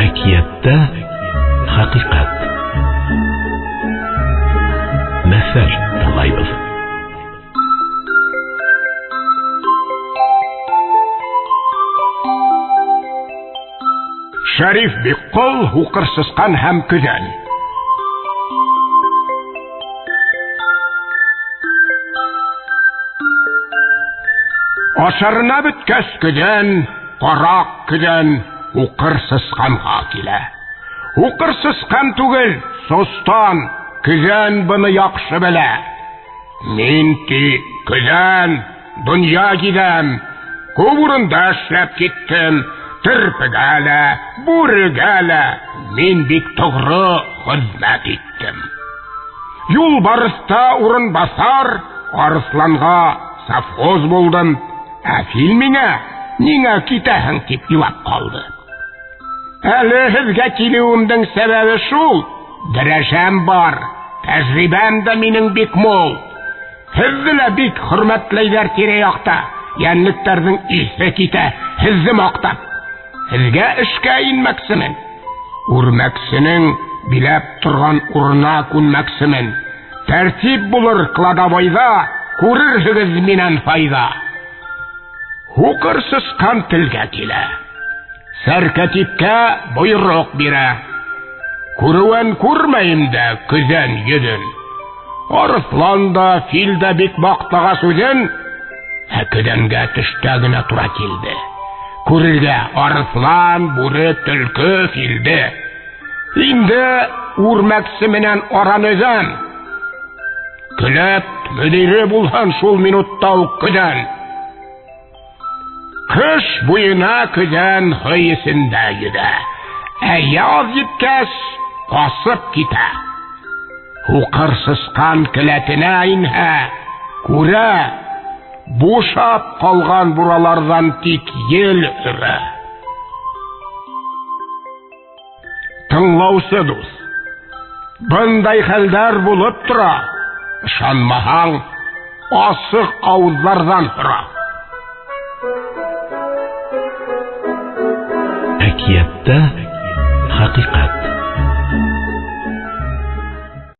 Әкиәттә хәҡиҡәт. Мәҫәл тыңлайбыҙ. Шәриф Бикҡол, һуҡыр сысҡан һәм көҙән. Ашарына бөткәс көҙән, ҡараҡ көҙән һуҡыр сысҡанға килә. Һуҡыр сысҡан түгел, состан, көҙән быны яҡшы белә. Мин ти, көҙән, донъя гиҙәм, күп урында эшләп киттем, терпегә лә, бүрегә лә мин бик тоғро хеҙмәт иттем. Юлбарыҫта урынбаҫар, арыҫланға совхоз булдым, ә фил миңә ниңә китәһең тип илап ҡалды. Әле һеҙгә килеүемдең сәбәбе шул, дәрәжәм бар, тәжрибәм дә минең бик мул. Һеҙҙе лә бик хөрмәтләйҙәр тирә-яҡта, йәнлектәрҙең иҫе китә, һеҙҙе маҡтап. Һеҙгә эшкә инмәксемен. Үрмәксенең биләп торған урынына күнмәксемен. Тәртип булыр кладовойҙа, күрерһегеҙ минән файҙа. Һуҡыр сысҡан телгә килә. Сәркәтипкә бойороҡ бирә. Күреүен күрмәйем дә көҙән йөҙөн. Арыҫлан да, фил дә бик маҡтағас үҙен, ә көҙәнгә төштә генә тура килде. Күрергә арыҫлан, бүре, төлкө, филде. Инде үрмәксе менән араны өҙәм. Келәт мөдире булһын шул минутта уҡ көҙән. Ҡыш буйына көҙән һый эсендә йөҙә. Ә яҙ еткәс, ҡасып китә. Һуҡыр сысҡан келәтенә инһә, күрә, бушап ҡалған бураларҙан тик ел өрә. Тыңлаусы дуҫ, бындай хәлдәр булып тора. Ышанмаһаң, асыҡ ауыҙҙарҙан һора. Әкиәттә хәҡиҡәт.